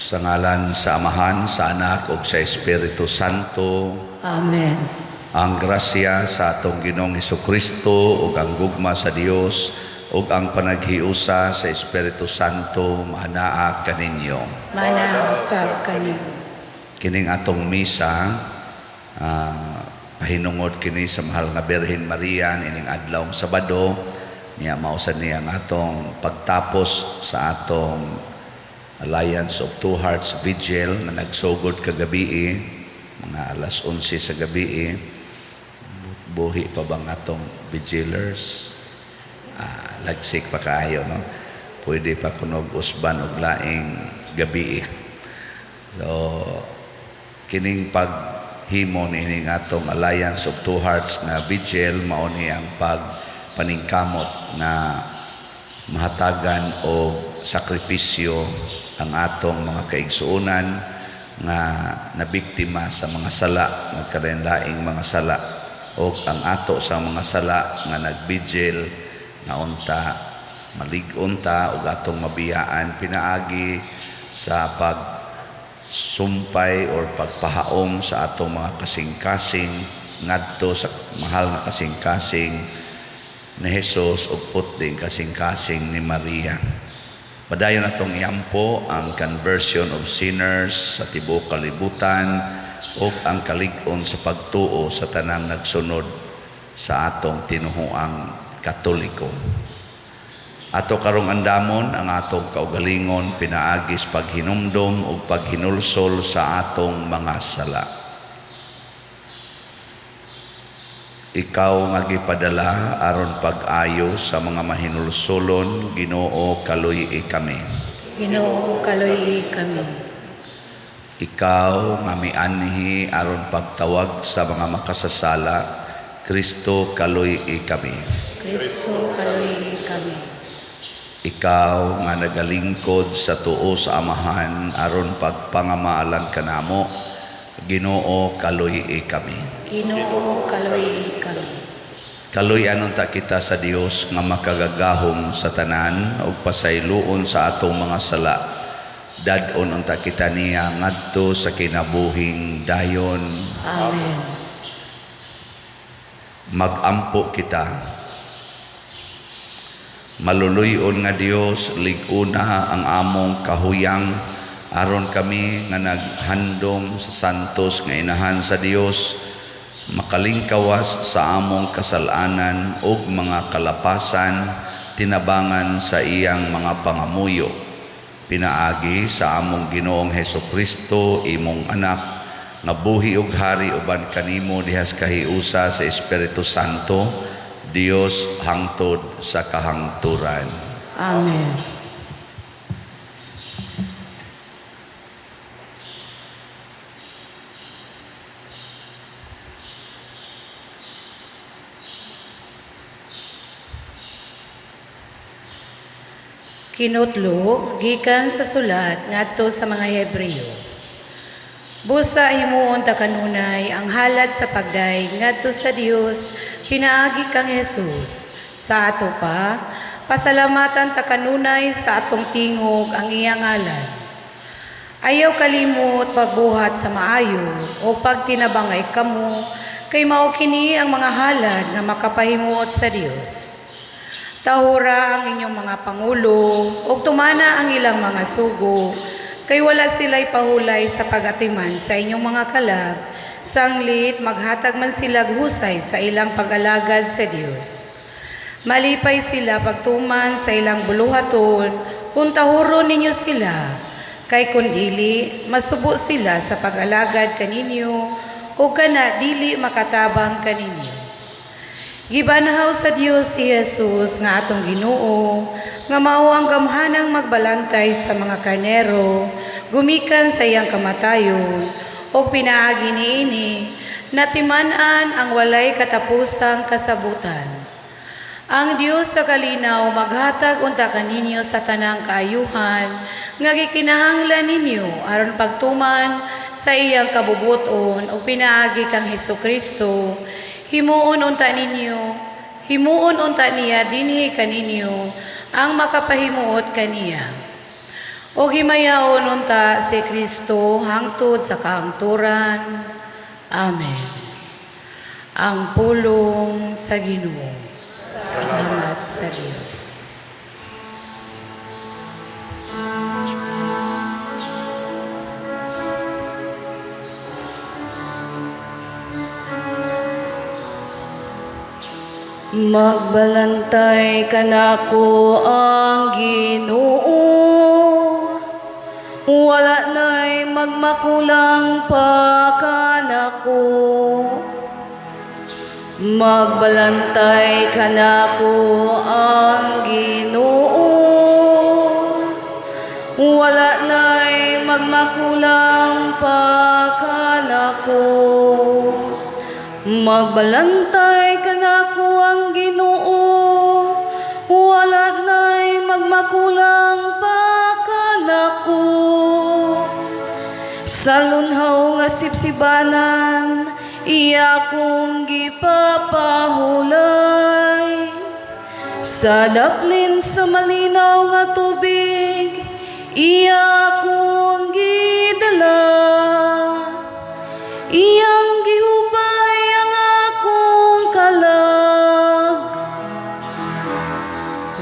Sa ngalan sa Amahan, sa Anak ug sa Espiritu Santo. Amen. Ang grasya sa atong Ginoong Hesukristo ug ang gugma sa Dios ug ang panaghiusa sa Espiritu Santo maanaa kaninyo. Maanaa usab kaninyo. Kining atong misa pahinungod kini sa mahal nga Birhen Maria ining adlaw Sabado niya mao sad niya ang atong pagtapos sa atong Alliance of Two Hearts Vigil na nagsugod kagabi, mga alas 11 sa gabi. Buhi pa bang atong vigilers? Lagsik pa kaayo, no? Pwede pa kunog usban og laing gabi. So, kining paghimo niining atong Alliance of Two Hearts nga vigil mao ni ang pagpaningkamot na mahatagan og sakripisyo ang atong mga kaigsuonan nga nabiktima sa mga sala, nagkalain-laing mga sala, o ang ato sa mga sala nga nagbigil nga unta malig-on ta ug atong mabiyaan pinaagi sa pagsumpay or pagpahaom sa atong mga kasing-kasing ngadto sa mahal nga kasing-kasing ni Jesus ug putding kasing-kasing ni Maria. Padayon atong iampo ang conversion of sinners sa tibuok kalibutan ug ang kalig-on sa pagtuo sa tanang nagsunod sa atong tinuhuang Katoliko. Ato karong andamon ang atong kaugalingon pinaagis paghinumdom ug paghinulsol sa atong mga sala. Ikaw nga gipadala aron pag-ayo sa mga mahinulsolon, Ginoo, kaluy-i kami. Ginoo, kaluy-i kami. Ikaw nga mianhi aron pagtawag sa mga makasasala, Kristo, kaluy-i kami. Kristo, kaluy-i kami. Ikaw nga nagalingkod sa tuo sa Amahan aron pagpangamaalan kanamo, Ginoo, kaluy-i kami. Ginoo, kaluy-i kami. Kaluy-an unta kita sa Dios nga makagagahom sa tanan ug pasayloon sa atong mga sala. Dad-on unta kita niya ngadto sa kinabuhing dayon. Amen. Magampo kita. Maluluy-on nga Dios, lig-una ang among kahuyang aron kami nga naghandom sa santos nga inahan sa Dios makalingkawas sa among kasalanan ug mga kalapasan tinabangan sa iyang mga pangamuyo pinaagi sa among Ginoong Hesukristo, imong anak nga buhi ug hari uban kanimo dihas kahiusa sa Espiritu Santo, Dios hangtod sa kahangturan. Amen. Kinutlo gikan sa sulat ngadto sa mga Hebreo. Busa himuon ta kanunay ang halad sa pagdayeg ngadto sa Dios pinaagi kang Jesus. Sa ato pa pasalamatan ta kanunay sa atong tingog ang iyang ngalan. Ayaw kalimot pagbuhat sa maayo o pagtinabangay kamo kay mao kini ang mga halad nga makapahimuot sa Dios. Tahura ang inyong mga pangulo ug tumana ang ilang mga sugo kay wala sila'y pahulay sa pagatiman sa inyong mga kalag, sanglit maghatag man sila husay sa ilang pag-alagad sa Dios. Malipay sila pagtuman sa ilang buluhaton kung tahuron ninyo sila, kay kun dili masubo sila sa pag-alagad kaninyo o kana dili makatabang kaninyo. Gibanhaw sa Dios si Jesus nga atong Ginoo, nga mao ang gamhanang magbalantay sa mga karnero, gumikan sa iyang kamatayon, ug pinaagi niini natiman-an ang walay katapusang kasabutan. Ang Dios sa kalinaw maghatag unta kaninyo sa tanang kaayuhan nga gikinahanglan ninyo aron pagtuman sa iyang kabubuton ug pinaagi kang Hesukristo. Himuon unta ninyo, himuon unta niya dinhi kaninyo ang makapahimuot kaniya. O himayaon unta si Kristo hangtod sa kahangturan. Amen. Ang pulong sa Ginoo. Salamat sa Dios. Magbalantay kanako ang Ginoo. Wala na'y magmakulang pa kanako. Magbalantay kanako ang Ginoo. Wala na'y magmakulang pa kanako. Magbalantay kanako ang Ginoo. Wala na'y magmakulang pa kanako. Sa lunhaw nga sipsibanan, iya kong gipapahulay. Sa daplin sa malinaw nga tubig, iya kong gidala. Iyang gihupay ang akong kalag.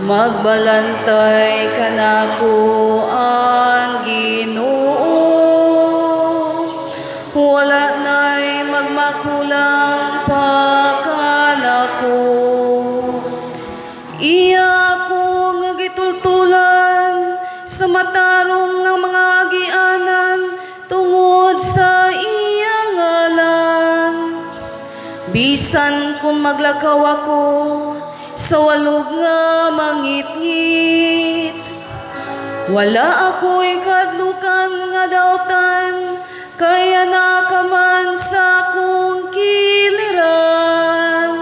Magbalantay kanako ang Ginoo. Wala na'y magmakulang pa kanako. Iya ko nga gitultulan sa matarong nga mga agianan tungod sa iyang ngalan. Bisan kung maglakaw ako sa walog nga mangitngit, wala ako'y kadlukan nga dautan, kaya nakaman sa akong kiliran.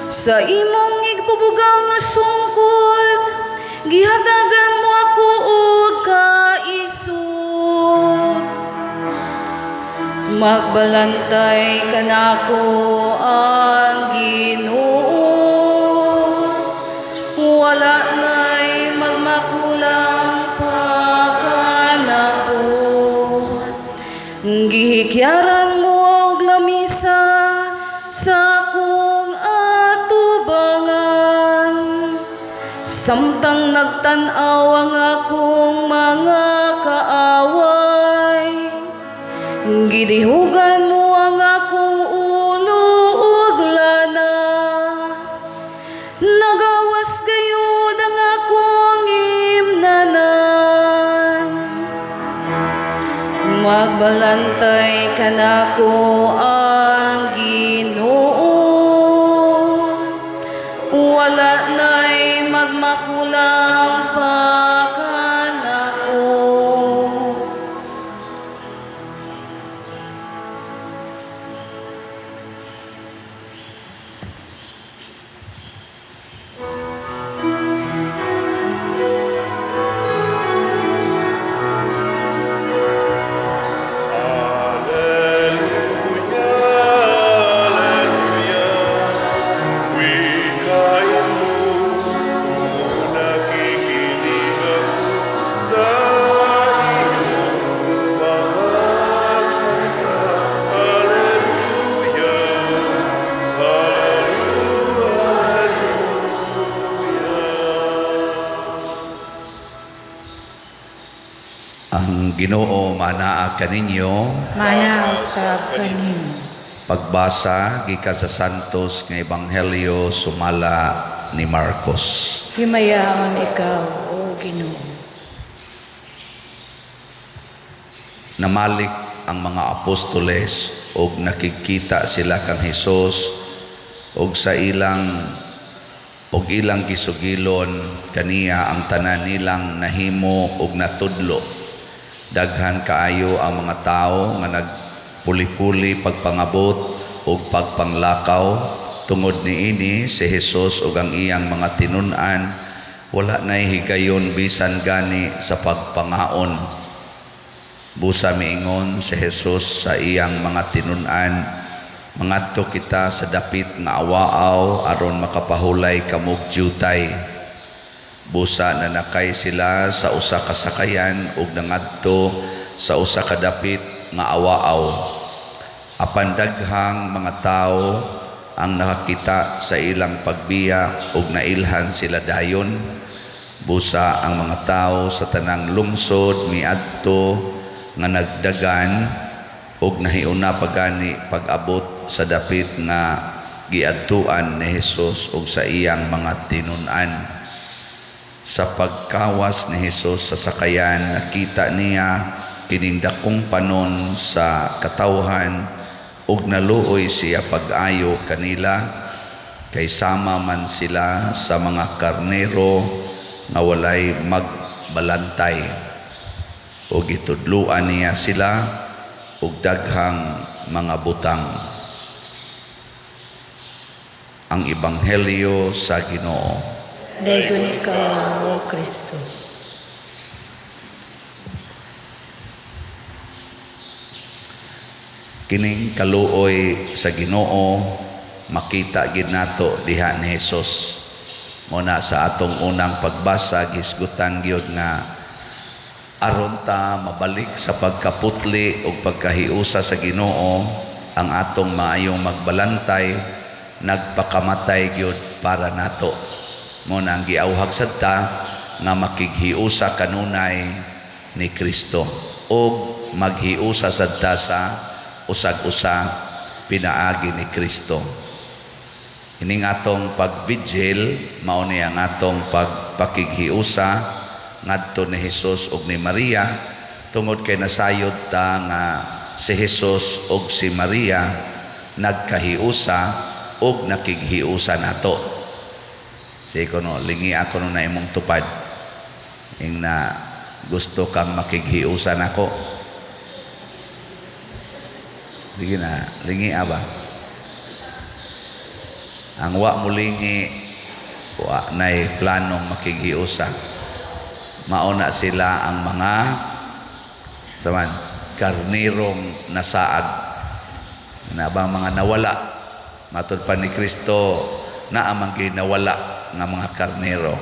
Sa imong igbubugaw nga sungkod, gihatagan mo ako og kaisog. Magbalantay kanako ang Ginoo. Wala na'y magmakulang pa kanako. Gihikyaran mo og lamisa sa akong atubangan. Samtang nagtan-aw ang akong mga kaaway, gidihugan mo ang akong ulo ug lana. Nagawas gayud ang akong imnanan. Magbalantay kanako ang Ginoo. Wala na'y magmakulang pa kanako. Alleluia, Alleluia, wikain mo, nakikinig ako sa iyong mga salita. Alleluia, Alleluia, Alleluia. Ang Ginoo manaa kaninyo. Mana usab kanimo. Pagbasa gikan sa Santos nga Ebanghelyo sumala ni Marcos. Himayaon ikaw, O Ginoo. Namalik ang mga apostoles og nakikita sila kang Hesus og sa ilang og ilang gisugilon kaniya ang tanan nilang nahimo og natudlo. Daghan kaayo ang mga tawo nga nagpuli-puli pagpangabot ug pagpanglakaw. Tungod niini si Hesus ug ang iyang mga tinun-an wala nay higayon bisan gani sa pagpangaon. Busa miingon si Hesus sa iyang mga tinun-an, mangadto kita sa dapit nga awaaw aron makapahulay kamog dyutay. Busa nanakay sila sa usa ka sakayan ug nangadto sa usa ka dapit nga awa-aw. Apan daghang mga tawo ang nakakita sa ilang pagbiya ug nailhan sila dayon. Busa ang mga tawo sa tanang lungsod miadto nga nagdagan ug nahiuna pa gani pag-abot sa dapit nga giadtuan ni Hesus ug sa iyang mga tinun-an. Sa pagkawas ni Hesus sa sakayan, nakita niya kining dakong panon sa katawhan ug naluoy siya pag-ayo kanila kay sama man sila sa mga karnero nga walay magbalantay. Ug gitudloan niya sila og daghang mga butang. Ang Ebanghelyo sa Ginoo. Daygon ikaw, O Kristo. Kining kaluoy sa Ginoo makita gid nato diha ni Hesus. Mo na sa atong unang pagbasa gisgutan gyud nga aron ta mabalik sa pagkaputli ug pagkahiusa sa Ginoo, ang atong maayong magbalantay nagpakamatay gyud para nato. Mo na ang giawhag sad ta nga makighiusa kanunay ni Kristo ug maghiusa sad ta sa usag-usa pinaagi ni Kristo. Ining atong pag-vigil mao ni ang atong pagpakighiusa ngadto ni Hesus ug ni Maria, tungod kay nasayod ta nga si Hesus ug si Maria nagkahiusa ug nakighiusa nato. Sige ko no, lingi ako no na imong tupad. Ing na gusto kang makighiusa nako. Sige na, lingi aba. Ang wa mulingi, wa nay planong makighiusa. Mauna sila ang mga saman karnirong nasaag. Na bang mga nawala. Matud pa ni Kristo naa man nawala nga mga karnero.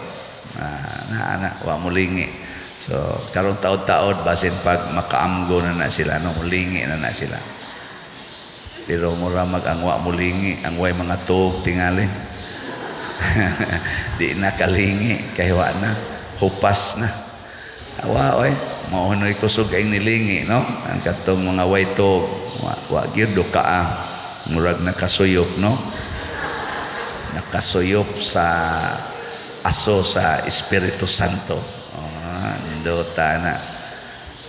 Na na wa mulingi. So karon taod-taod basin pag makaamgo na na sila, no, mulingi na na sila. Pero mura mag ang wa mulingi, ang way mga tuog tingali. Di na kalingi kay wa na, hupas na. Awa oy, mao noy kusog ang nilingi, no? Ang katong mga way tuog, wa gyud do kaa. Murag nakasuyop, no? Nakasuyop sa aso sa Espiritu Santo. Oh, nindota na.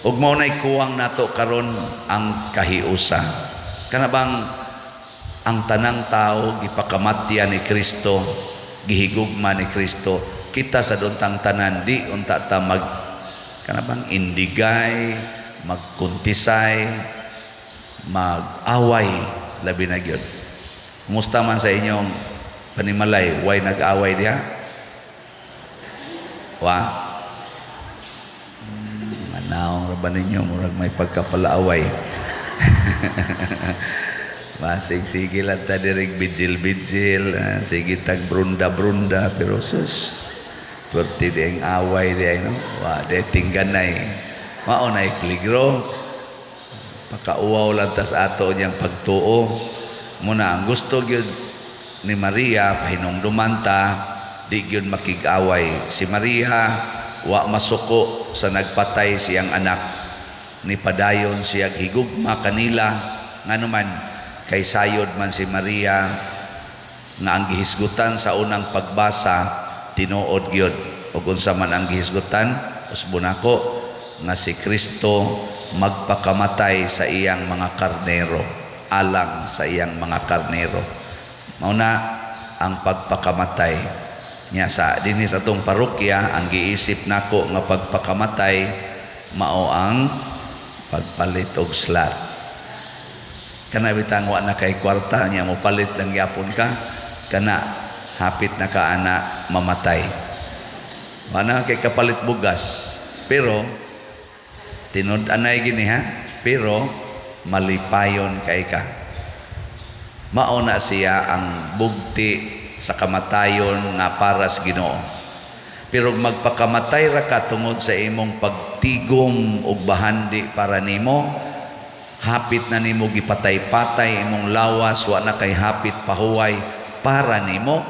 Ug mao nay kuwang nato karon ang kahiusa. Kana bang ang tanang tao gipakamatya ni Kristo, gihigugma ni Kristo, kita sa duntang tanan di unta ta mag kana bang indigay, magkuntisay, mag-away labi na gyud. Kumusta man sa inyong panimalay, way nag-away diha? Wa? Manaong ra ba ninyo, murag may pagkapalaaway. Basig sige lang ta dirig bijil-bijil, sige tag brunda-brunda, pero sus, perti di ang away di ay, no? Wa, di tingganay. Mao na peligro. Pakauwaw lang tas ato niyang pagtuo. Muna, ang gusto gyud ni Maria, pahinumduman ta, di gyud makig-away. Si Maria, wa masuko sa nagpatay siyang anak. Ni padayon siya higugma kanila. Nganuman, kay sayod man si Maria nga ang gihisgutan sa unang pagbasa tinuod gyud. Ug unsa man ang gihisgutan, usbon ako nga si Kristo magpakamatay sa iyang mga karnero, alang sa iyang mga karnero. Mao na ang pagpakamatay niya sa dinhi sa atong parokya. Ang giisip nako nga pagpakamatay mao ang pagpalit og slot. Kana bitang wa na kay kwarta niya, mo palit lang gyapon ka, kana hapit na ka ana mamatay. Wa na kay kapalit bugas, pero tinud-anay gini ha, pero malipayon kay ka. Mao na siya ang bugti sa kamatayon nga para sa Ginoo. Pero magpakamatay ra ka tungod sa imong pagtigom og bahandi para nimo, hapit na nimo gipatay-patay imong lawas, wa na kay hapit pahuway para nimo,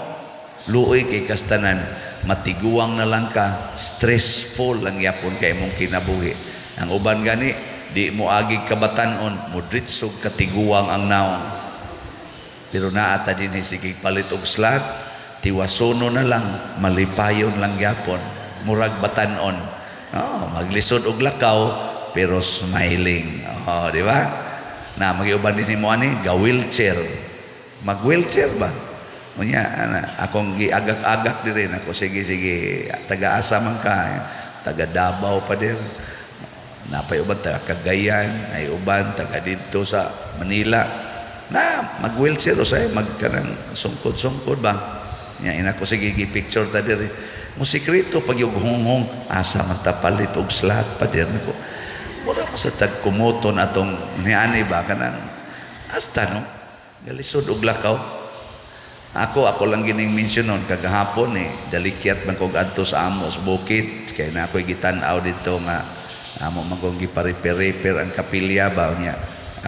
luoy kay kastanan, matiguang na lang ka, stressful lang yapon kay imong kinabuhi. Ang uban gani, di mo agig kabatanon, mudritsog katiguang ang naong. Pero naa ta dinhi sige palit og slot, tiwasono na lang, malipayon lang gyapon, murag batanon. Oh, maglisod og lakaw pero smiling. Oh, di ba? Na magiuban din mo ani ga wheelchair. Mag wheelchair ba? Unya ana akong giagak-agak diri nako, sige sige, taga-asa man ka, taga Davao pa dir. Napay uban taga Cagayan, ay uban taga didto sa Manila. Na mag wheelchair usay mag kanang sungkod-sungkod ba. Nya ina ko, sige, gi-picture ta diri. Mo sikreto pag yung hunghong, asa man ta palit og slot pa dir nako. Mura mo sa tagkumuton atong niani ba, kanang hasta no galisod og lakaw. Ako lang gining mention nun, kagahapon eh, dalikyat man kog adto sa amo sa bukid, kay na ako'y gitan-aw dito nga amo man kong giparepair-repair ang kapilya ba niya.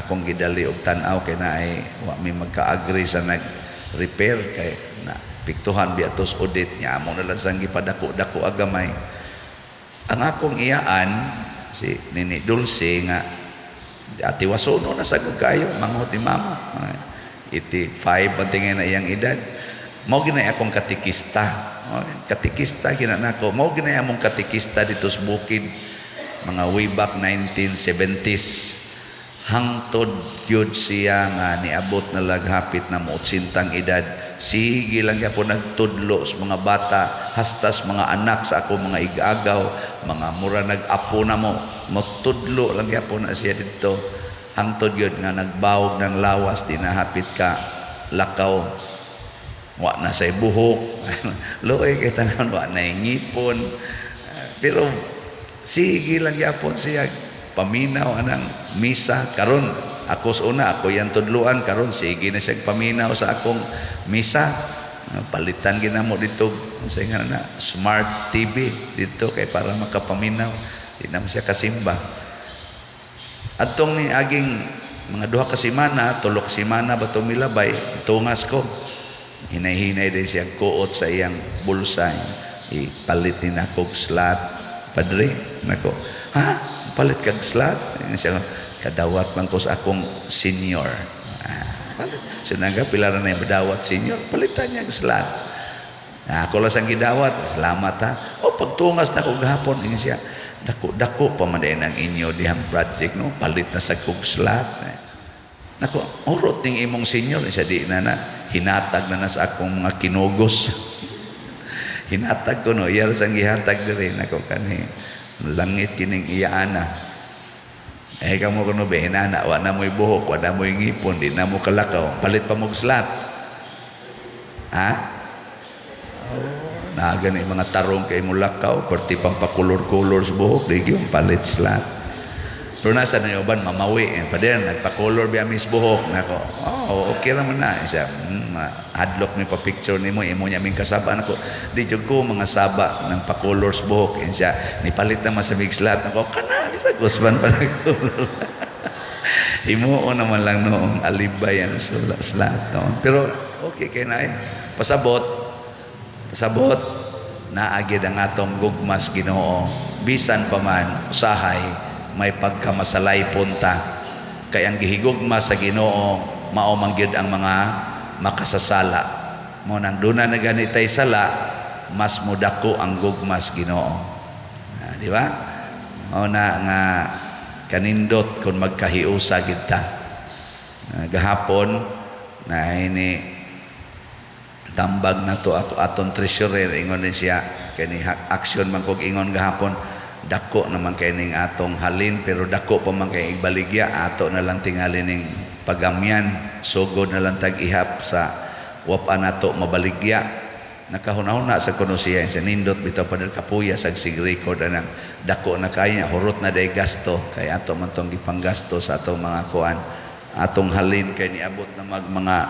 Akong gidali og tan-aw kay naay wa mi magka-agree sa nag-repair kay na piktuhan biya tos audit niya, amo na lang sang gipadako-dako agamay. Ang akong iyaan si Nini Dulce nga ati wasuno na sagod kayo manghod ni mama. 85 ang tingin na iyang edad. Mao ginay akong katikista. Katikista gina nako. Mao ginay among katikista dito sa bukid mga way back 1970s. Hangtod gyud siya nga niabot na laghapit na mo 80 edad. Sige lang gyapon nagtudlo sa mga bata, hastas mga anak sa ako mga igagaw, mga mura nag-apo na mo, motudlo lang gyapon na siya didto. Hangtod gyud nga nagbawog ng lawas, di na hapit ka lakaw, wa na say buhok, luoy kay tanan, wa na ngipon, pero sige lang gyapon siya paminaw anang misa. Karon ako sa una ako yang tudluan, karon sige na siya paminaw sa akong misa. Palitan ginamo dito unsay nga na smart TV dito kay para makapaminaw, di na siya kasimba. Adtong ni aging mga 2 ka semana, 3 ka semana ba to milabay, tungas ko. Hinay-hinay din siya kuot sa iyang bulsa. Ipalit ni nako og slot, padre. Nako, ha? Palit kag slot? Siya, kadawat man ko sa akong senior. Ah, palit. Sinaga, pila na yung madawat senior, palitan niya ang slot. Ah, ako lang sang gidawat, salamat ha. O pagtungas na ko gahapon, ingon siya, dako dako pa man din ang inyo dihang project no, palit na sa kog slot. Nako, urot ning imong senior, siya di na na hinatag na na sa akong mga kinugos. Hinatag ko no, iya sang gihatag diri nako kani langit kining iyaana. Eh kamo kuno be hinana, wa na mo'y buhok, wa na mo'y ngipon, di na mo kalakaw, palit pa mog slot. Ha? Na gani mga tarong kay mo lakaw, perti pang pakulor-kulor sa buhok, di gyud palit slot. Pero nasa na yung uban, mamawi. Eh. Pader, nagpa-color biya mis buhok. Nako, oh, okay naman na. Siya, hadlok mi pa picture nimo, imo niya ming kasaba. Nako, di jud ko mga saba ng pa-color sa buhok. Eh, siya, nipalit naman sa big slot. Nako, kana, bisa kusban pa nag-color. Himuo naman lang noong alibay ang slot. No? Pero okay kay na eh. Pasabot, pasabot, naagid ang atong gugmas Ginoo. Bisan pa man, usahay, may pagkamasalay punta. Kay ang gihigugma sa Ginoo, mao man gyud ang mga makasasala. Mo nang duna na ganitay sala, mas mudako ang gugmas Ginoo. Ah, di ba? Mao na nga kanindot kung magkahiusa gid ta. Ah, gahapon na ini tambag na to ako aton treasurer, ingon din siya kani action man kog ingon gahapon, dako naman kay ning atong halin pero dako pa man kay igbaligya, ato na lang tingali ning pagamyan, sugod na lang tag ihap sa wapa nato mabaligya. Nakahuna-huna sa kuno siya sa nindot bitaw pa kapuya sa sig record anang dako na kay hurot na day gasto kay ato man tong gipanggasto sa atong mga kuan, atong halin kay niabot na mag mga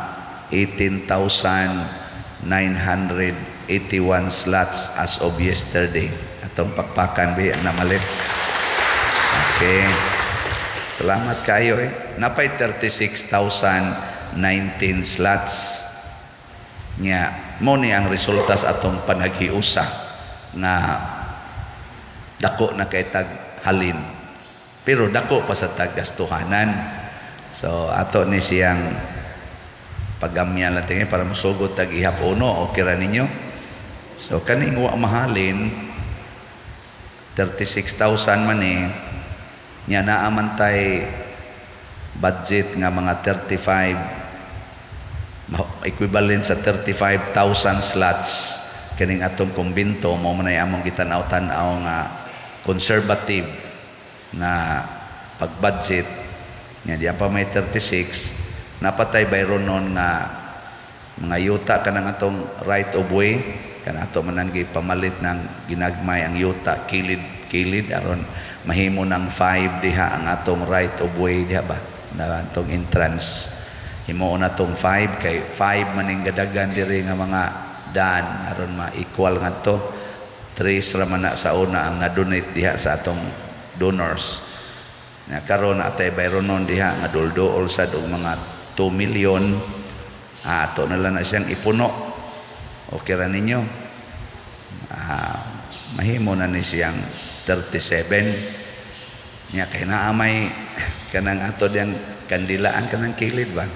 18,900. 81 slots as of yesterday. Atong pakpakan bi ang namalit. Okay. Salamat kayo eh. Napay 36,019 slots. Nya, mo ni ang resulta sa atong panaghiusa nga dako na kay tag halin. Pero dako pa sa taggastuhanan. So ato ni siyang pagamyan lang tingin para musugod tag ihap uno, okay ra ninyo. So kaning wa mahalin 36,000 man eh, nya naa man tay budget nga mga 35, equivalent sa 35,000 slots kining atong kumbinto. Mo man ay among gitan-aw-tan-aw nga conservative nga pag-budget nga diyan pa may 36. Napatay bayron nun nga mga yuta kanang atong right of way, kana ato man ang gipamalit ng ginagmay ang yuta kilid kilid aron mahimo ng 5 diha ang atong right of way diha ba na atong entrance. Himuon natong 5 kay 5 maning gadagan diri nga mga daan aron ma-equal ngadto 3 ra man na sa una ang na-donate diha sa atong donors na karon. Atay bayronon diha nga dulduol sad og mga 2 million. Ato na lang na siyang ipuno. Okay ra ninyo? Mahimo na ni siyang 37 nya kay naa may kanang ato diyang kandilaan kanang kilid ba.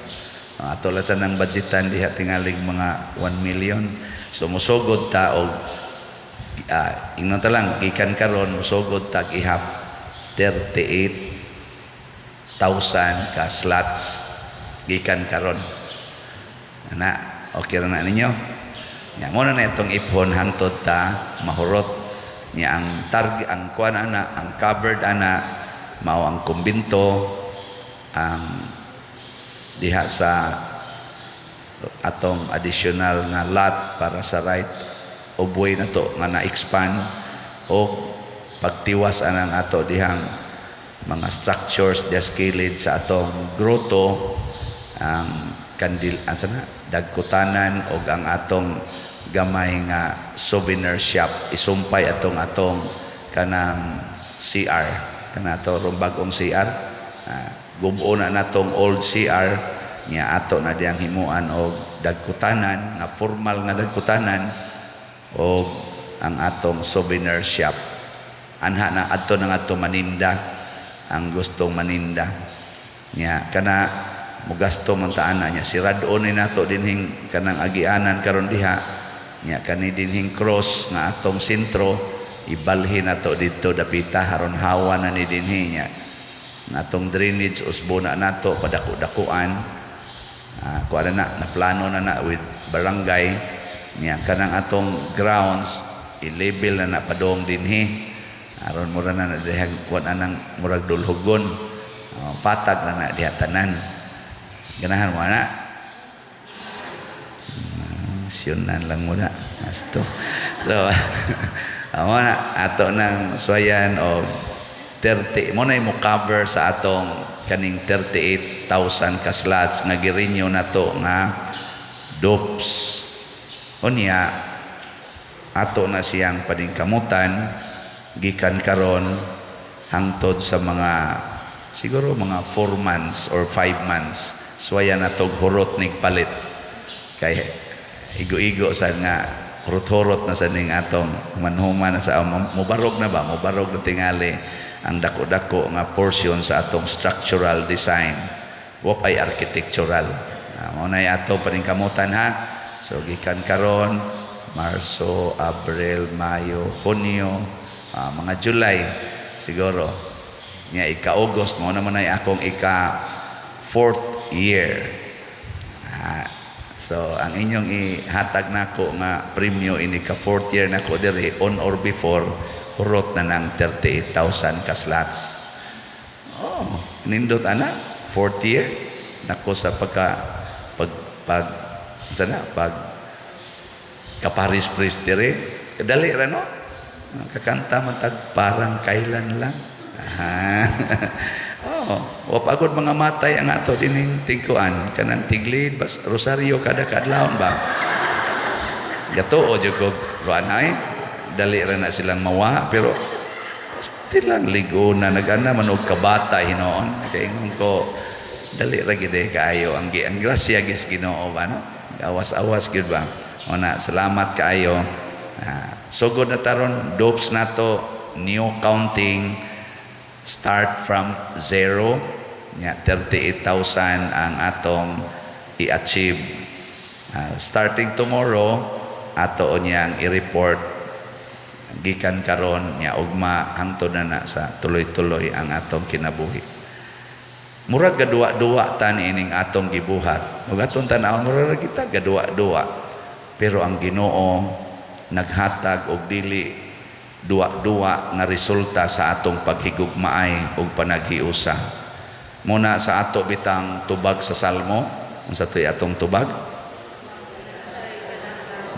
Ato lang sa nang budgetan diha tingalig mga 1 million. So musugod ta og ingnon ta lang gikan karon musugod tag ihap 38,000 ka slots gikan karon. Ana, okay ra na ninyo? Nya mo na itong iphon hantod ta mahurot. Nya ang target, ang kuan ana, ang covered ana mao ang kumbinto, ang diha sa atong additional nga lot para sa right of way na to nga na-expand o pagtiwas anang ato dihang mga structures diha sa kilid sa atong grotto, ang kandil ansa na dagkutanan og ang atong gamay nga souvenir shop. Isumpay atong atong kanang CR, kana ato rong bag-ong CR. Gubo na natong old CR nya ato na diyang himuan og dagkutanan nga formal nga dagkutanan og ang atong souvenir shop. Anha na adto na ngadto maninda ang gustong maninda nya. Kana mugasto man ta ana nya. Siradon ni nato dinhing kanang agianan karon diha nya. Kani dinhing cross nga atong sentro, ibalhin nato didto dapita aron hawa na ni dinhi nya. Ang atong drainage, usbo na nato padako-dakuan. Kuha na na naplano na na with barangay nya. Kanang atong grounds, i-label na na padong dinhi aron mura na na diha kuan anang murag dulhugon. Oh, patag na na diha tanan. Ganahan mo ana? Siyunan lang muna asto. So amo na ato nang swayan og 30 mo na mo cover sa atong kaning 38,000 ka slots nga gi-renew nato nga dopes. Unya ato na siyang paningkamutan gikan karon hangtod sa mga siguro mga 4 months or 5 months. Swaya na tog hurot nig palit kay igo-igo sa nga hurot-hurot na sa ning atong manhuma na sa mubarog na ba, mubarog na tingali ang dako-dako nga portion sa atong structural design, wa pay architectural. Mao na ato paningkamutan ha. So gikan karon, Marso, Abril, Mayo, Hunyo, mga July siguro nya, ika-August mo naman ay akong ika fourth year. So ang inyong ihatag nako nga premyo ini ka fourth year nako diri, on or before hurot na ng 38,000 ka slots. Oh, nindot ana, fourth year nako sa pagka pag pag sana pag kaparis priest diri. Kadali ra no, kakanta man tag parang kailan lang. Ah. Oh, wa pagod mga matay ang ato dining tigkuan kanang tiglid bas rosaryo kada kadlawon ba. Gatuo jud ko kuan ay. Dali ra na silang mawa, pero still lang ligo na nagana man og kabata hinoon. Kay ingon ko, dali ra gid eh kaayo ang grasya gis Ginoo ba, no? Awas-awas gyud ba. Ona, salamat kaayo. Ah, sugod na taron dopes nato, new counting, start from zero nya, 38,000 ang atong i-achieve. Ah, starting tomorrow ato niyang i-report gikan karon nya ugma hangtod na na sa tuloy-tuloy ang atong kinabuhi. Murag gaduwa-duwa ta niining atong gibuhat ug atong tan-awon, murag ra kita gaduwa-duwa, pero ang Ginoo naghatag og dili duwa-duwa nga resulta sa atong paghigugmaay ug panaghiusa. Muna sa ato bitang tubag sa Salmo, unsa to'y atong tubag?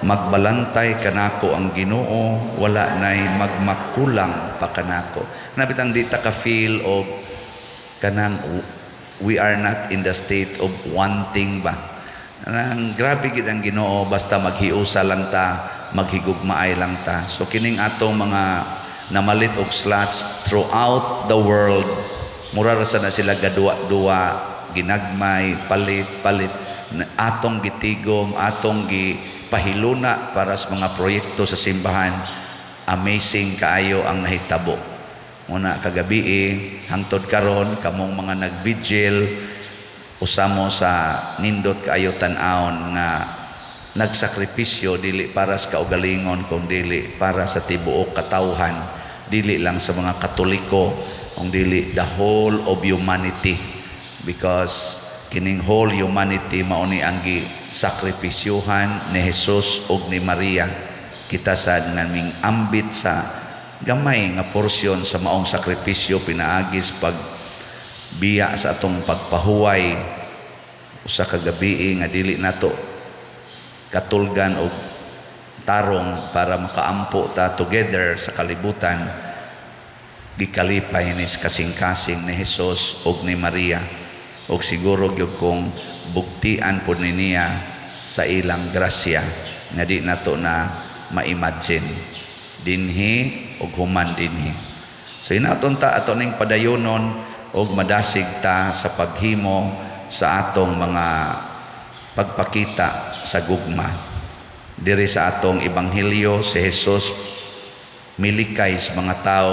"Magbalantay kanako ang Ginoo, wala nay magmakulang pa kanako." Na bitang di ta ka feel og kanang we are not in the state of wanting ba. Nang grabe gid ang Ginoo basta maghiusa lang ta, maghigugmaay lang ta. So kining atong mga namalit og slots throughout the world, mura ra sa na sila gaduwa-duwa, ginagmay, palit palit. Atong gitigom, atong gipahiluna para sa mga proyekto sa simbahan. Amazing kaayo ang nahitabo. Muna kagabi eh, hangtod karon, kamong mga nag-vigil, usa mo sa nindot kaayo tan-awon nga nagsakripisyo dili para sa kaugalingon kung dili para sa tibuok katawhan, dili lang sa mga Katoliko kung dili the whole of humanity, because kining whole humanity mao ni ang gisakripisyuhan ni Jesus ug ni Maria. Kita sad nga ming ambit sa gamay nga porsyon sa maong sakripisyo pinaagis pag biya sa atong pagpahuway usa ka gabii nga dili nato katulgan og tarong para makaampo ta together sa kalibutan. Gikalipay ni kasing-kasing ni Jesus ug ni Maria ug siguro gyud kung bugtian pod ni niya sa ilang grasya nga di nato na ma-imagine dinhi ug human dinhi. So inaton ta ato ning padayonon ug madasig ta sa paghimo sa atong mga pagpakita sa gugma. Diri sa atong ebanghelyo, si Jesus milikay sa mga tao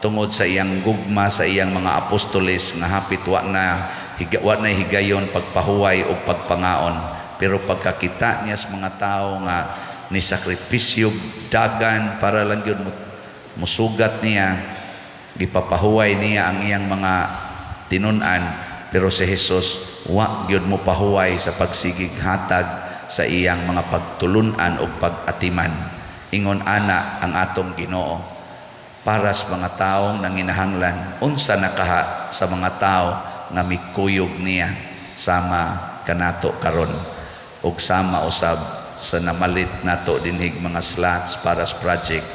tungod sa iyang gugma sa iyang mga apostoles nga hapit wa na higayon pagpahuway o pagpangaon, pero pagkakita niya sa mga tao nga ni sakripisyo dagan para lang gyud musugat niya, gipapahuway niya ang iyang mga tinun-an. Pero si Jesus wa gyud mo pahuway sa pagsigig hatag sa iyang mga pagtulunan o pag-atiman. Ingon ana ang atong Ginoo para sa mga taong nanginahanglan. Unsa nakaha sa mga tao nga mikuyog niya sama kanato karon ug sama usab sa namalit nato dinhig mga slots para sa project,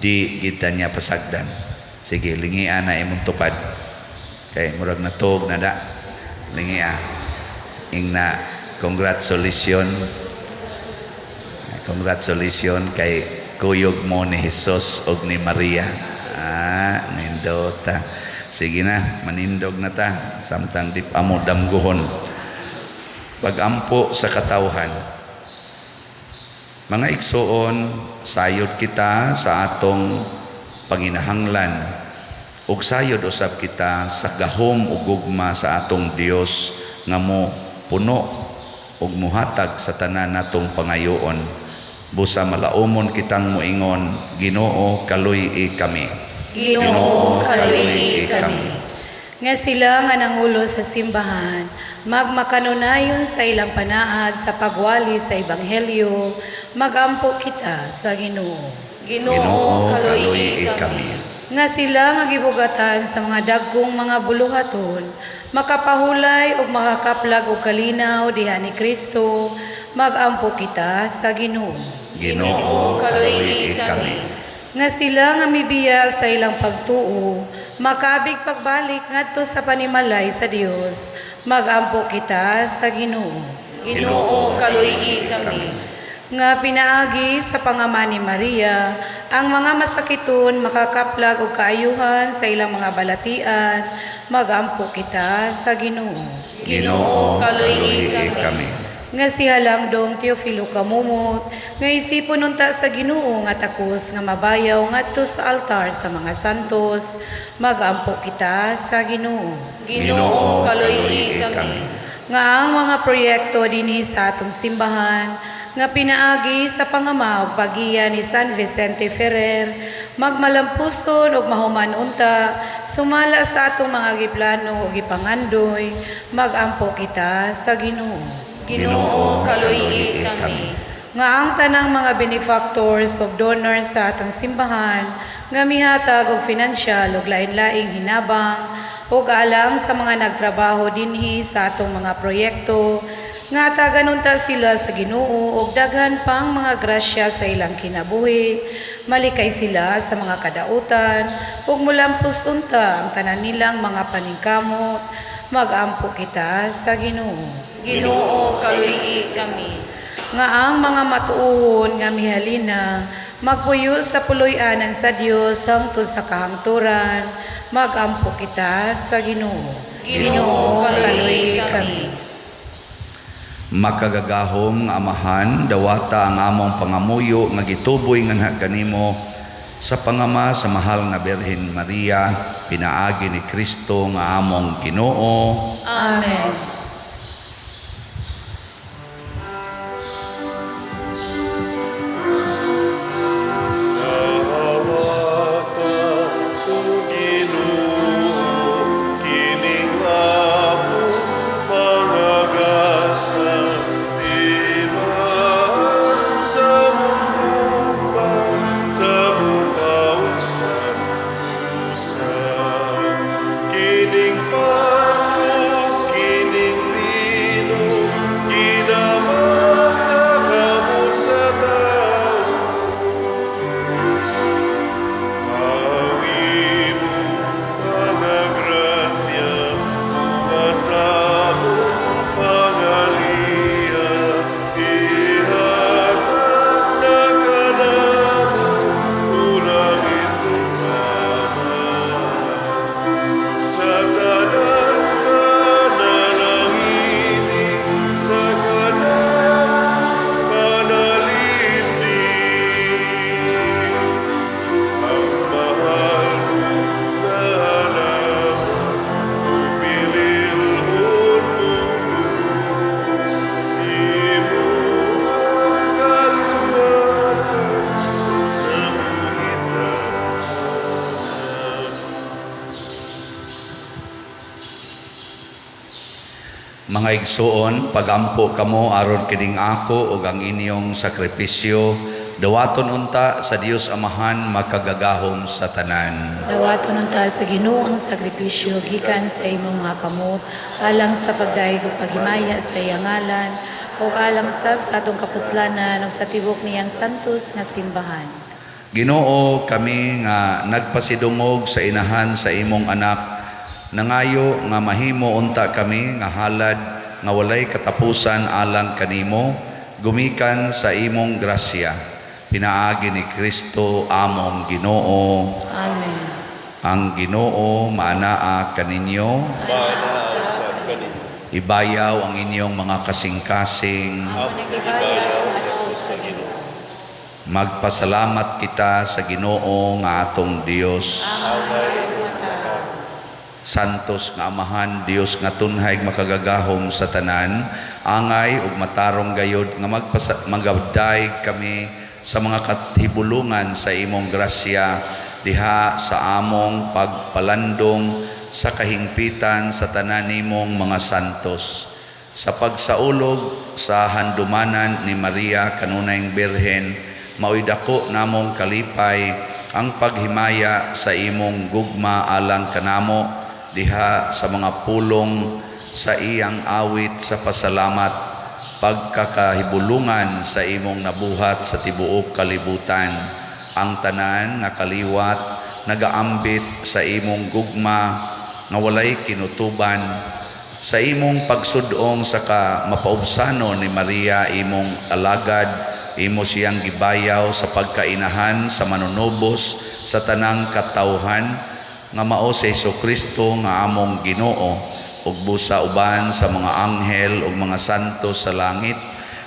di kita niya pasagdan. Sige, lingia na imong tupad kay murag natog na da. Lingia, ingna, "Congratulations, congratulations kay kuyog mo ni Jesus og ni Maria." Ah, nindota. Sige na, manindog na ta samtang di pa mo damguhon. Pagampo sa katawhan. Mga igsuon, sayod kita sa atong panginahanglan ug sayod usab kita sa gahom ug gugma sa atong Dios nga mo puno ug muhatag sa tanan natong pangayoon. Busa malaumon kitang moingon, "Ginoo, kaluy-i kami." Ginoo, kaluy-i kami. Nga sila nga nangulo sa simbahan, magmakanunayon sa ilang panaad sa pagwali sa ebanghelyo, magampo kita sa Ginoo. Ginoo, kaluy-i kami. Nga sila nga gibugatan sa mga dagkong mga buluhaton, makapahulay ug makakaplag og kalinaw diha ni Kristo, magampo kita sa Ginoo. Ginoo, kaluy-i kami. Nga sila nga mibiya sa ilang pagtuo, makabig pagbalik ngadto sa panimalay sa Dios, magampo kita sa Ginoo. Ginoo, kaluy-i kami. Nga pinaagi sa pangama ni Maria, ang mga masakiton makakaplag og kaayuhan sa ilang mga balatian, magampo kita sa Ginoo. Ginoo, kaluy-i kami. Nga si Halangdong Teofilo Camomot, nga isipon unta sa Ginoo nga takos nga mabayaw ngadto sa altar sa mga santos, magampo kita sa Ginoo. Ginoo, kaluy-i kami. Nga ang mga proyekto dinhi sa atong simbahan nga pinaagi sa pangama ug paggiya ni San Vicente Ferrer magmalampuson ug mahuman unta sumala sa atong mga giplano ug gipangandoy, magampo kita sa Ginoo. Ginoo, kaluy-i kami. Nga ang tanang mga benefactors ug donors sa atong simbahan nga mihatag og financial ug lain-laing hinabang ug alang sa mga nagtrabaho dinhi sa atong mga proyekto nga hatagan unta sila sa Ginoo og daghan pang mga grasya sa ilang kinabuhi, malikay sila sa mga kadautan ug mulampos unta ang tanan nilang mga paningkamot, magampo kita sa Ginoo. Ginoo, kaluy-i kami. Nga ang mga matuohon nga mihalina magpuyo sa puloy-anan sa Dios hangtod sa kahangturan, magampo kita sa Ginoo. Ginoo, kaluy-i kami. Makagagahom nga Amahan, dawata ang among pangamuyo nga gituboy nganha kanimo sa pangama sa mahal nga Birhen Maria, pinaagi ni Kristo nga among Ginoo. Amen. Dawata, o Ginoo, kining among mga gasa, timaan sa mundugma, sa hugaw sa pusa. Kining pan ug kining bino, ginaman sa kamot sa tao. Ang imong mga grasya, mga samong pangaliya, ihatag na kanamo, ulangit Ama. Sa tanan panalangini, sa kanang panalipin, ang mahal mong lawas, upililhon mong dugo, imo ang kaluwasan, nabuhi sa tanan. Mga igsuon, pagampo kamo aron kining ako ug ang inyong sakripisyo dawaton unta sa Dios Amahan makagagahom sa tanan. Dawaton unta sa Ginoo ang sakripisyo gikan sa imong mga kamot alang sa pagdayeg ug paghimaya sa iyang ngalan ug alang sab sa atong kapuslanan ug sa tibok niyang santos nga simbahan. Ginoo, kami nga nagpasidungog sa inahan sa imong anak, nangayo nga mahimo unta kami nga halad nga walay katapusan alang kanimo, gumikan sa imong grasya. Pinaagi ni Kristo among Ginoo. Amen. Ang Ginoo maanaa kaninyo. Maanaa usab kaninyo. Ibayaw ang inyong mga kasing-kasing. Among gibayaw ngadto sa Ginoo. Magpasalamat kita sa Ginoo nga atong Dios. Santos nga Amahan, Dios nga tunhay makagagahom sa tanan, angay ug matarong gayod nga magabday kami sa mga katibulungan sa imong grasya diha sa among pagpalandong sa kahingpitan sa tanan nimong mga santos. Sa pagsaulog sa handumanan ni Maria kanunayng Birhen, mao'y dako namong kalipay ang paghimaya sa imong gugma alang kanamo diha sa mga pulong sa iyang awit sa pasalamat, pagkakahibulungan sa imong nabuhat sa tibuok kalibutan. Ang tanan nga kaliwat nagaambit sa imong gugma nga walay kinutuban, sa imong pagsudong sa ka mapaubsano ni Maria imong alagad Imo siyang gibayaw sa pagkainahan sa manunubos sa tanang katawhan nga mao si Hesukristo nga among Ginoo, ug busa uban sa mga anghel ug mga santo sa langit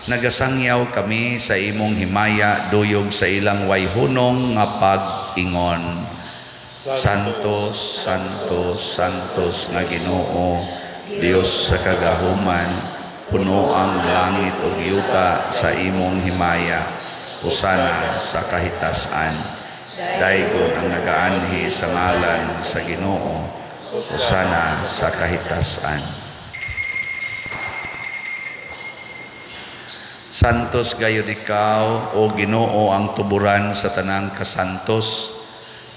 nagasangyaw kami sa imong himaya duyog sa ilang wayhunong nga pag-ingon. Santos, Santos, Santos nga Ginoo, Dios sa kagahuman, puno ang langit ug yuta sa imong himaya. Hosana sa kahitasan. Daygon ang nagaanhi sa ngalan sa Ginoo. Hosana sa kahitasan. Santos gayud ikaw, o Ginoo, ang tuburan sa tanang kasantos.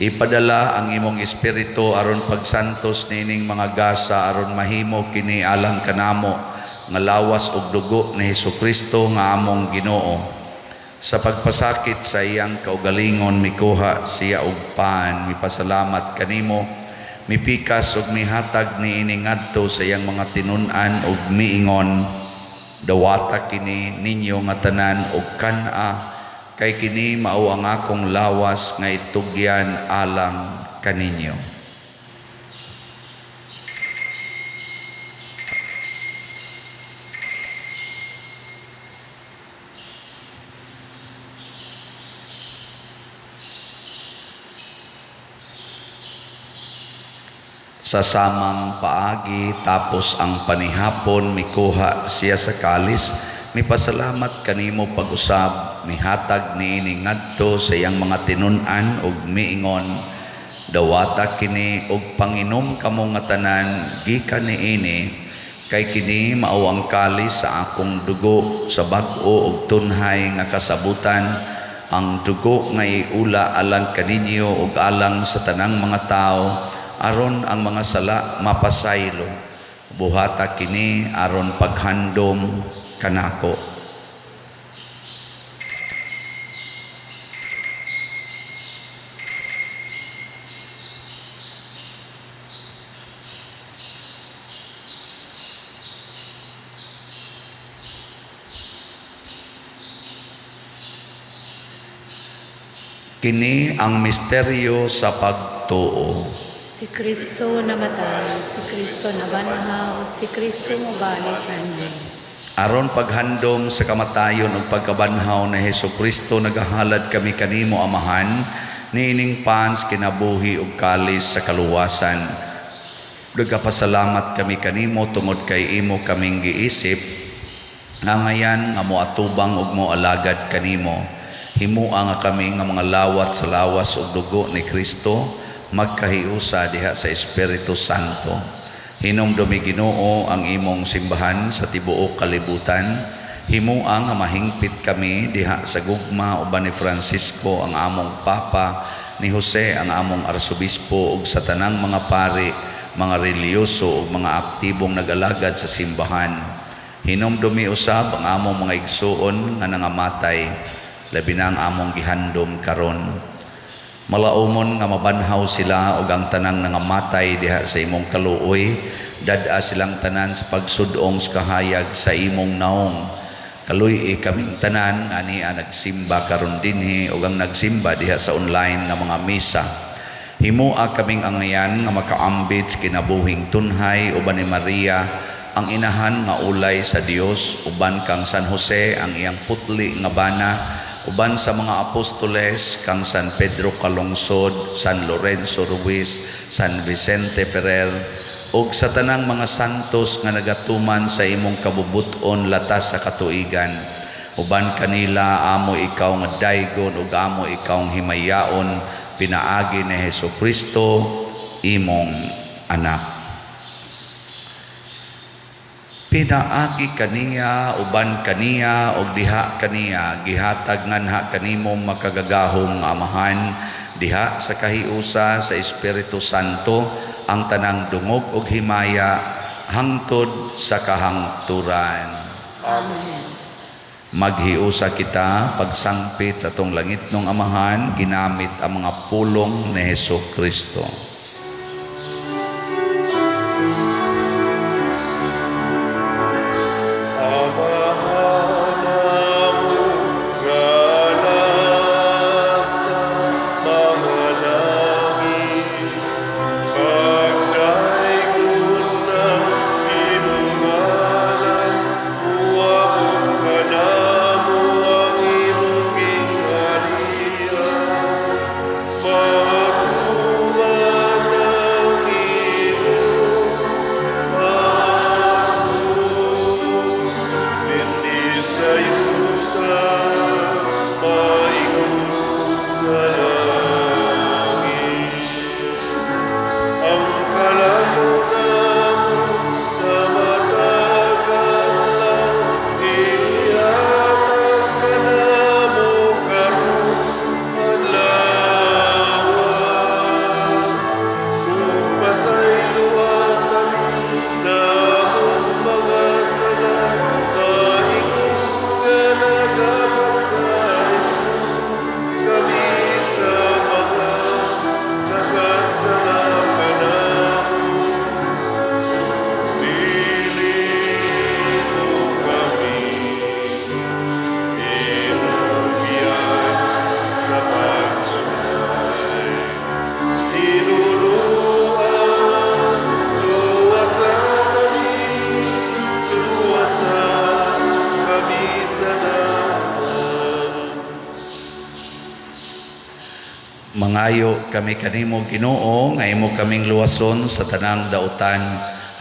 Ipadala ang imong espiritu aron pagsantos niining mga gasa aron mahimo kini alang kanamo nga lawas ug dugo ni Hesukristo nga among Ginoo. Sa pagpasakit sa iyang kaugalingon mikuha siya og pan, mipasalamat kanimo, mipikas ug mihatag niini ngadto sa iyang mga tinun-an ug miingon: Dawata kini ninyo nga tanan og kan-a, kay kini mao ang akong lawas nga itugyan alang kaninyo. Sa samang paagi tapos ang panihapon mikuha siya sa kalis, mipasalamat kanimo pag-usab, mihatag niini ngadto sa iyang mga tinun-an ug miingon: Dawata kini ug panginom kamo nga tanan gikan niini, kay kini mao ang kalis sa akong dugo sa bag-o ug tunhay nga kasabutan, ang dugo nga iula alang kaninyo ug alang sa tanang mga tawo aron ang mga sala mapasaylo. Buhata kini aron paghandom kanako. Kini ang misteryo sa pagtuo. Si Kristo namatay, si Kristo nabanhaw, si Kristo mobalik kanhi. Aron paghandom sa kamatayon ug pagkabanhaw ni Hesukristo, nagahalad kami kanimo, Amahan, niining pans kinabuhi ug kalis sa kaluwasan. Nagapasalamat kami kanimo tungod kay imo kaming giisip nga ngayan nga moatubang ug moalagad kanimo. Himua nga kami nga mga lawat sa lawas ug dugo ni Kristo magkahiusa diha sa Espiritu Santo. Hinumdumi, Ginoo, ang imong simbahan sa tibuok kalibutan. Himua nga mahingpit kami diha sa gugma uban ni Francisco ang among Papa, ni Jose ang among Arsobispo ug sa tanang mga pari, mga relihiyoso ug mga aktibong nag-alagad sa simbahan. Hinumdumi usab ang among mga igsuon nga nangamatay, labi na ang among gihandom karon. Malaumon nga mabanhaw sila ug ang tanang nangamatay diha sa imong kaluoy, dad-a silang tanan sa pagsudong sa kahayag sa imong naong. Kaluy-i kaming tanan nga ania nagsimba karon dinhi ug ang nagsimba diha sa online nga mga misa. Himua kaming angayan nga makaambit sa kinabuhing tunhay uban ni Maria ang inahan nga ulay sa Dios, uban kang San Jose ang iyang putli nga bana, uban sa mga apostoles kang San Pedro Calungsod, San Lorenzo Ruiz, San Vicente Ferrer, ug sa tanang mga santos nga nagatuman sa imong kabubut-on latas sa katuigan. Uban kanila amo ikaw nga daygon ug amo ikaw himayaon pinaagi ni Hesukristo imong anak. Pinaagi kaniya, uban kaniya, ug diha kaniya, gihatag nganha kanimo makagagahom nga Amahan, diha sa kahiusa sa Espiritu Santo, ang tanang dungog ug himaya hangtod sa kahangturan. Amen. Maghiusa kita pagsangpit sa atong langitnong Amahan, ginamit ang mga pulong ni Hesukristo. Amahan amo nga Sa yuta, maingon sa langit. Ang kalamon namo sa matag adlaw, ihatag kanamo karong adlaw. Ug pasayloa kami sa among mga sala, paingon nga nagapasaylo kami sa mga nakasala kanamo. Dili mo kami itugyan sa pagsulay. Hinuluan, luwasa kami, luwasa kami sa dautan. Mangayo kami kanimo, Ginoo, nga imo kaming luwason sa tanang dautan.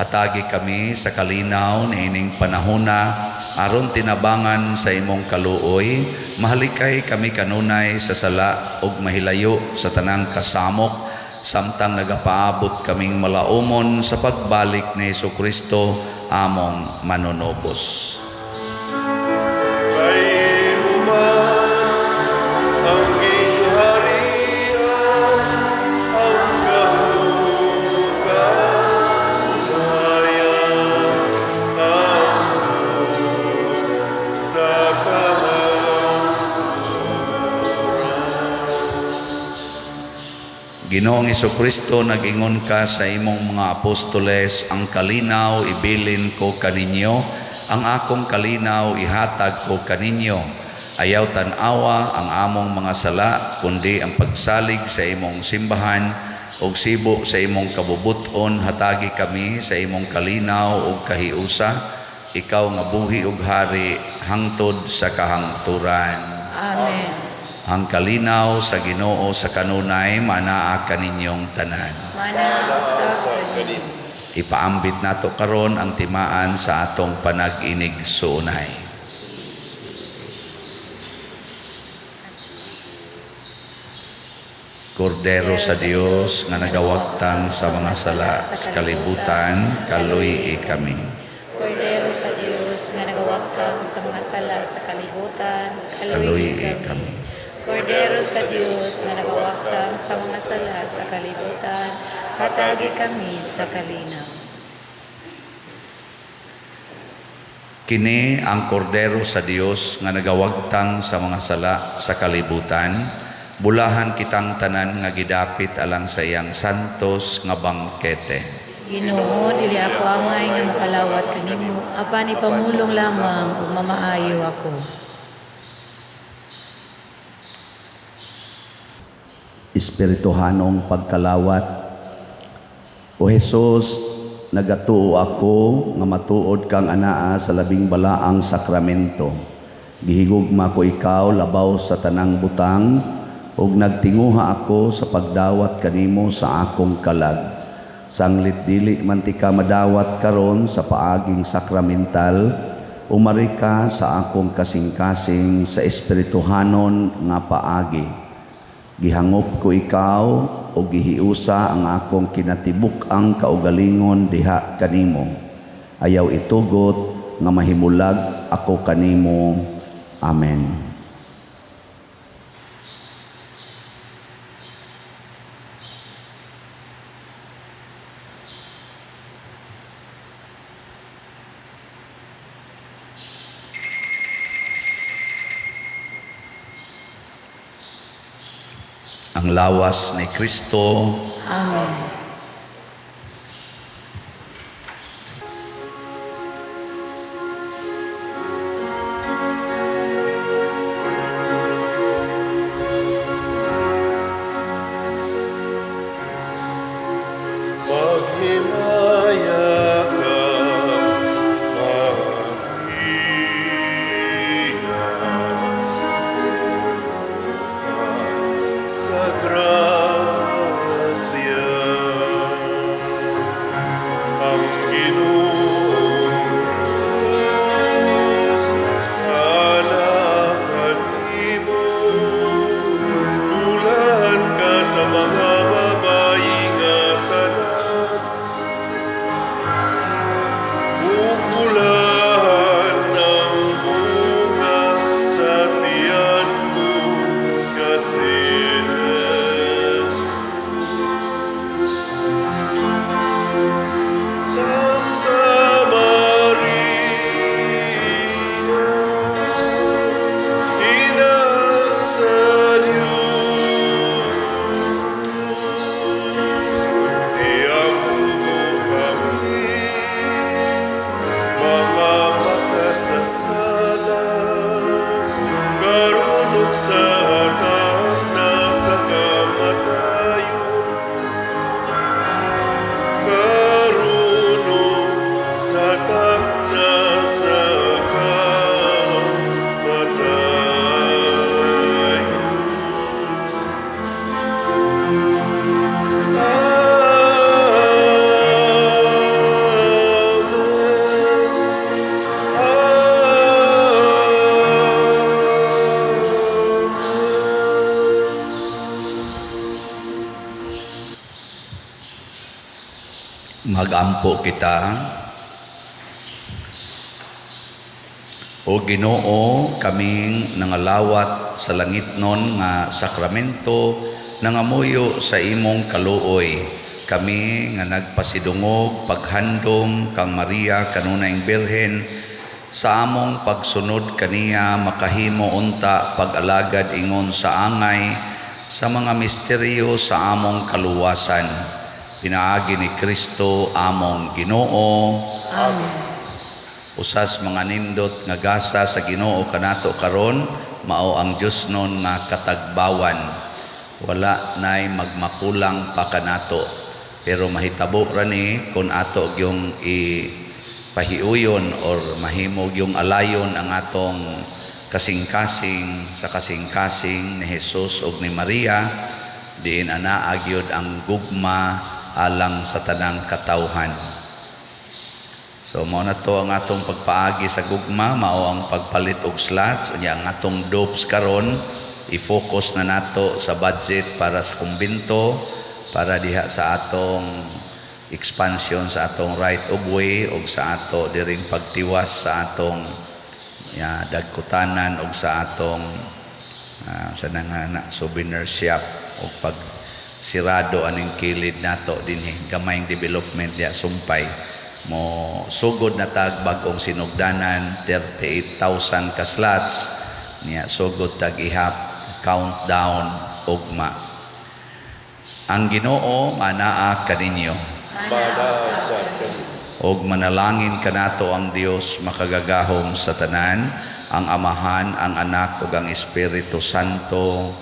Hatagi kami sa kalinaw niining panahona aron tinabangan sa imong kaluoy, mahalikay kami kanunay sa sala ug mahilayo sa tanang kasamok samtang nagapaabot kaming malaumon sa pagbalik ni Hesukristo among manunubos. Kay imo man ang gingharian, ang gahom ug ang hangtod sa kahangturan. Ginoong Hesukristo, nag-ingon ka sa imong mga apostoles, "Ang kalinaw ibilin ko kaninyo, ang akong kalinaw ihatag ko kaninyo. Ayaw tan-awa ang among mga sala, kundi ang pagsalig sa imong simbahan ug sibo sa imong kabubut-on, hatagi kami sa imong kalinaw ug kahiusa, ikaw nga buhi ug hari hangtod sa kahangturan." Amen. Ang kalinaw sa Ginoo sa kanunay manaa kaninyong tanan. Mana usab Sa kanimo. kanimo. Ipaambit nato karon ang timaan sa atong panag-inig-suunay. Kordero sa Dios nga nagawagtang sa mga sala sa kalibutan, kaluy-i kami. Kordero sa Dios nga nagawagtang sa mga sala sa kalibutan, Kaluy-i kaluy-i kami. kami. Kordero sa Dios nga nagawagtang sa mga sala sa kalibutan, hatagi kami sa kalinaw. Kini ang kordero sa Dios nga nagawagtang sa mga sala sa kalibutan. Bulahan kitang tanan nga gidapit alang sa iyang santos nga bangkete. Ginoo, dili ako angay nga makalawat kanimo, apan ipamulong lamang ug mamaayo ako. Espirituhanong pagkalawat. O Hesus, nagatuo ako nga matuod kang anaa sa labing balaang sakramento. Gihigugma ko ikaw labaw sa tanang butang ug nagtinguha ako sa pagdawat kanimo sa akong kalag. Sanglit dili man tika madawat karon sa paaging sakramental, umari ka sa akong kasing-kasing sa espirituhanon nga paagi. Gihangop ko ikaw o gihiusa ang akong kinatibuk-ang kaugalingon diha kanimo. Ayaw itugot nga mahimulag ako kanimo. Amen. Ang lawas ni Kristo. Amen. Maghimaya ka, Maria, puno ka sa grasya. sa Diyos. Iampo mo kami, mga makasasala, karon ug sa takna sa kamatayon. Karon ug sa takna sa kamatayon. Amen. Amen. Magampo kita. O Ginoo, kaming nangalawat sa langitnon nga sakramento, nangamuyo sa imong kaluoy. Kami nga nagpasidungog paghandom kang Maria kanunayng Birhen, sa among pagsunod kaniya makahimo unta pag-alagad ingon sa angay sa mga misteryo sa among kaluwasan. Pinaagi ni Kristo among Ginoo. Amen. Usas mga nindot nga gasa sa Ginoo kanato karon mao ang Dios nun nga katagbawan. Wala nay magmakulang pa kanato, pero mahitabo ra ni kun ato gyung ipahiuyon or mahimo gyung alayon ang atong kasing-kasing sa kasing-kasing ni Jesus ug ni Maria, diin anaa gyud ang gugma alang sa tanang katawhan. So mao na to ang atong pagpaagi sa gugma, mao ang pagpalit og slots. Unya ang atong dopes karon i-focus na nato sa budget para sa kumbinto, para diha sa atong expansion sa atong right of way ug sa ato diring pagtiwas sa atong ya, dagkutanan ug sa atong sa nga na souvenir shop ug pag sirado aning kilid nato dinhi, gamayng development diha sumpay mo. Sugod na tag bag-ong sinugdanan, 38,000 ka slots niya, sugod tag ihap countdown ugma. Ang Ginoo manaa kaninyo. Manaa sa kanimo. Og manalangin kanato ang Dios makagagahom sa tanan, ang Amahan, ang Anak ug ang Espiritu Santo.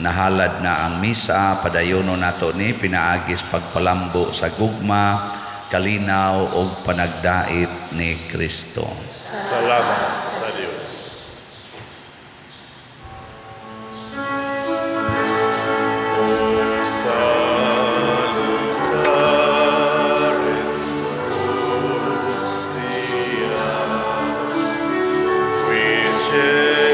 Nahalad na ang misa, padayono nato ni pinaagis pagpalambo sa gugma, kalinaw ug panagdait ni Kristo. Salamat sa Dios. O salutaris hostia, qui